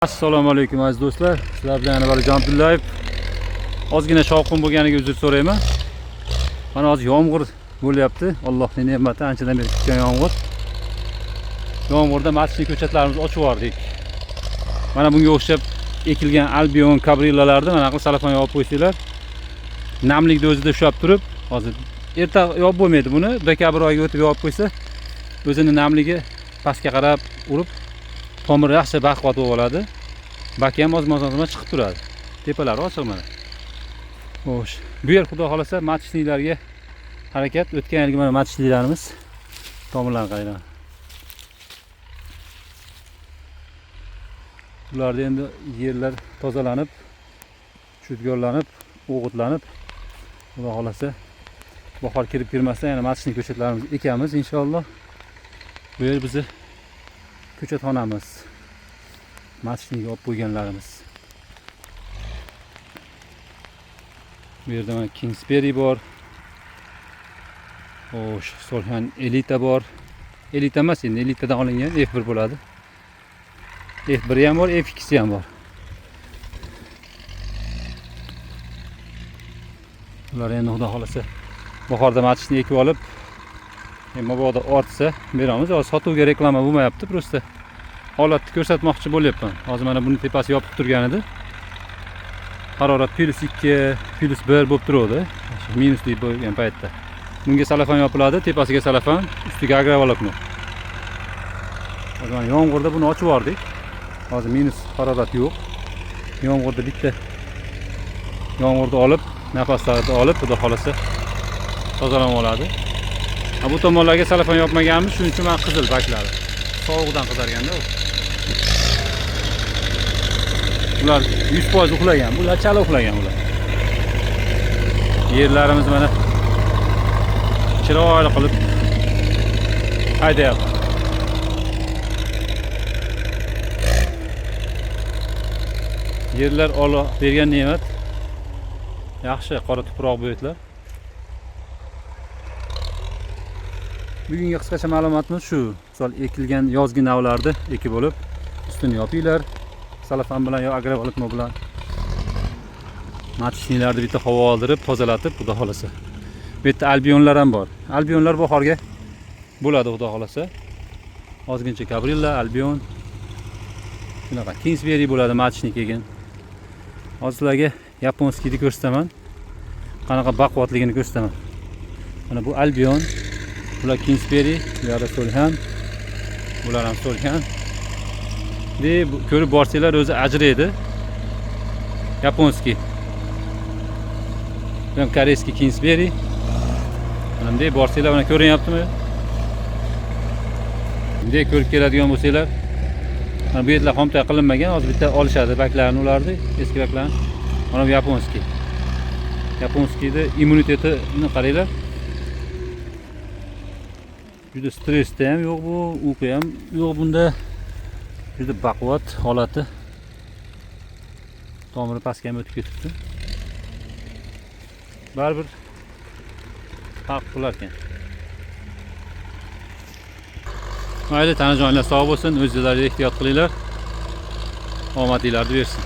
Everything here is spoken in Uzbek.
Assalomu alaykum aziz do'stlar. Sizlar bilan yana Valijon Abdullayev. Ozgina shovqin bo'lganiga uzr so'rayman. Mana hozir yomg'ir bo'lyapti. Allohning ne'mati, anchadan beri kutgan yomg'ir. Yomg'irda matchli ko'chatlarimizni ochib yubordik. Mana bunga o'xshab ekilgan Albion kabrillalarni mana qilib salafon yopib qo'ysanglar, namlikni o'zida ushlab turib, hozir erta yopib bo'lmaydi buni. Dekabr oyiga o'tib yopib qo'ysa, o'zini namligi pastga qarab urib, tomir yaxshi baquvvat bo'lib oladi. Baki ham ozma-ozma chiqib turadi. Tepalari ochiq mana. Xo'sh, bu yer xudo xolasa matchliklarga harakat. O'tgan yilgi mana matchliklarimiz tomirlarini qaranglar. Bularda endi yerlar tozalanib, chudgorlanib, o'g'itlanib, xudo xolasa bahor kirib kirmasdan yana matchlik ko'chatlarimizni ekamiz inshaalloh. Bu yer bizni ko'chatxonamiz. Matchlik olib qo'yganlarimiz. Bu yerda mana Kingsbury bor. Xo'sh, Solhan Elita bor. Elita emas, endi elitadan olingan F1 bo'ladi. F1 ham bor, F2 ham bor. Ular endi xudo xolasa bahorda matchni ekib olib, mabodo ortsa beramiz. Hozir sotuvga reklama bo'lmayapti, prosta holatni ko'rsatmoqchi bo'lyapman. Hozir mana buni tepasi yopiq turgan edi. Harorat +2, +1 bo'lib turuvdi. Minusli bo'lgan paytda. Bunga salafan yopiladi, tepasiga salafan, ustiga agrovolokno. Hozir mana yomg'irda buni ochib yubordik. Hozir minus harorat yo'q. Yomg'irda bitta yomg'irni olib, nafaslarni olib, xudo xolasa tozalanib oladi. Ha, bu tomonlarga salafan yopmaganmiz, shuning uchun mana qizil baklari. Sovuqdan qizarganda u. Ular 100% uxlagan, bular chala uxlagan ular. Yerlarimiz mana chiroyli qilib haydayapti. Yerlar Alloh bergan ne'mat. Yaxshi qora tuproq bu yerlar. Bugungi qisqacha ma'lumotimiz shu. Misol ekilgan yozgi navlarni ekib bo'lib, ustini yopinglar. Salafan bilan yo agrovolokno bilan. Matchliklarni bitta havo oldirib, tozalatib, xudo xolasa. Bu yerda albionlar ham bor. Albionlar bahorga bo'ladi xudo xolasa. Ozgincha kabrilla, albion. Shunaqa Kingsbury bo'ladi matchnik ekan. Hozir sizlarga yaponskiyni ko'rsataman. Qanaqa baquvvatligini ko'rsataman. Mana bu albion, bular Kingsbury, bular Solhan, bular ham Solhan. Deb ko'rib borsanglar o'zi ajraydi. Yaponskiy. Bu ham koreyskiy Kingsbury. Mana bunday borsanglar mana ko'rinyaptimi? Bunday ko'rib keladigan bo'lsanglar, mana bu yerlar xomtoy qilinmagan, hozir bitta olishadi baklarni ularni, eski baklarni. Mana bu yaponskiy. Yaponskiyda immunitetini qaranglar. Juda stressda ham yo'q bu, uyqu ham yo'q bunda. Juda baquvvat holati. Tomiri pastga ham o'tib ketibdi. Baribir farq qilar ekan. Mayli, tanajonlar sog' bo'lsin, o'zingizlarga ehtiyot qilinglar. Omadinglarni bersin.